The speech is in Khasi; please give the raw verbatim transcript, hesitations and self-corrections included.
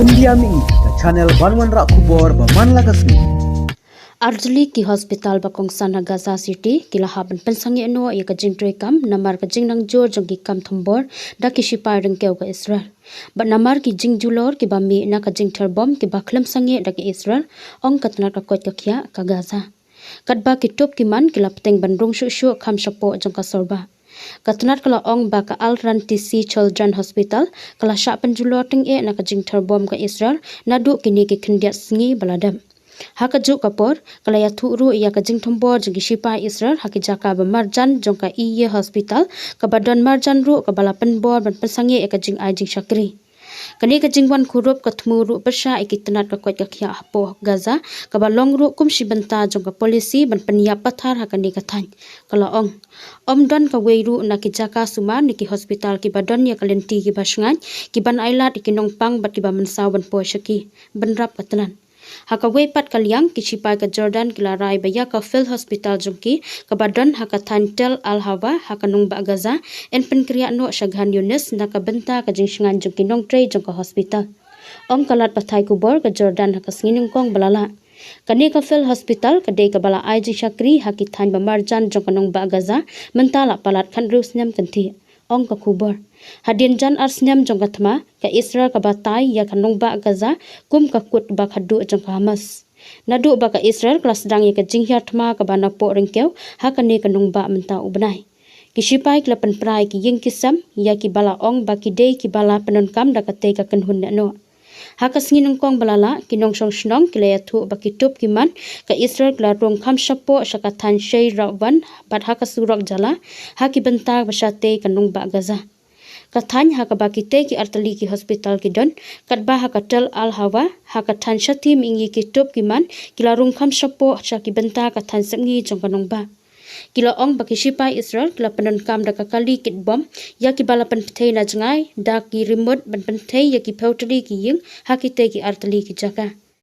India Mihi, ka channel ban wanrah khubor ba man la ka sngi. Arjuli ki hospital ba kongsan ha Gaza City ki la hap ban pynsangeh noh ïa ka jingtrei kam namar ka jingnangjur jong ki kam thombor da ki sipai ryngkew ka Israel. Bad namar ki jingjulor kiba mih na ka jingther bom kiba khlem sangeh da ka Israel, ong ka tnat ka koit ka khiah ka Gaza. Katba ki tup ki man ki la pteng ban rung shuh shuh kham shapoh jong ka sor bah. Ka tnat ka la ong ba ka Al Rantisi Children Hospital ka la shah pynjulor tyngeh na ka jingther bom ka Israel naduh kine ki khyndiat sngi ba la dep. Ha kajuh ka por, ka la ïathuh ruh ïa ka jingthombor jong ki sipai Israel ha ki jaka ba marjan jong ka Eye Hospital kaba don marjan ruh kaba la pynbor ban pynsangeh ïa ka jingai jingshakri. Kane ka jingwan kurup ka thmu ruh pyrshah ïa ki tnat ka koit ka khiah hapoh Gaza, kaba long ruh kum shi bynta jong ka polisi ban pynïap pathar ha kane ka thaiñ. Ka la ong, ym don kawei ruh na ki jaka sumar ne ki hospital kiba don ïa ka lynti kiba shngaiñ, kiban ailad ïa ki nongpang bad kiba mynsaw ban poi sha ki, bynrap ka tnat. Ha kawei pat ka liang, ki sipai ka Jordan ki la rai ba ïa ka Field Hospital jong ki, kaba don ha ka thaiñ Tel Al Hawa ha ka nongbah Gaza, yn pynkriah noh sha Khan Younis na ka bynta ka jingshngaiñ jong ki nongtrei jong ka hospital. Ong ka lad pathai khubor ka Jordan ha ka sngi nyngkong ba la lah. Kane ka Field Hospital ka dei kaba la ai jingshakri ha ki thaiñ ba marjan jong ka nongbah Gaza, mynta la palat khathynriew snem kynthih, ong ka khubor. Hadien jan ar snem jong ka thma, ka Israel ka batai ïa ka nongbah Gaza kum ka kut ba khadduh jong ka Hamas. Naduh ba ka Israel ka la sdang ïa ka jinghiar thma kaba napoh ryngkew ha kane ka nongbah mynta u bnai. Ki sipai ki la pynpra ïa ki ïing ki sem ïa kiba la ong ba ki dei kiba la pyndonkam da katei ka kynhun neh noh. Ha ka sngi nyngkong ba la lah, ki nongshong shnong ki la ïathuh ba ki tup ki man ka Israel ki la rung kham shapoh sha ka thaiñ Shei Rawan bad ha ka surok jala ha ki bynta ba shatei ka nongbah Gaza. Ka thaiñ ha kaba kitei ki artylli ki hospital ki don, katba ha ka Tel Al Hawa, ha ka thaiñ Shatim Ingi ki tup ki man ki la rung kham shapoh sha ki bynta ka thaiñ sepngi jong ka nongbah. Ki la ong ba ki sipai Israel ki la pyndonkam da ka kali kit bom ïa kiba la pynpthei na jngai da ki remote ban pynthei ïa ki phew tylli ki ïing ha kitei ki artylli ki jaka.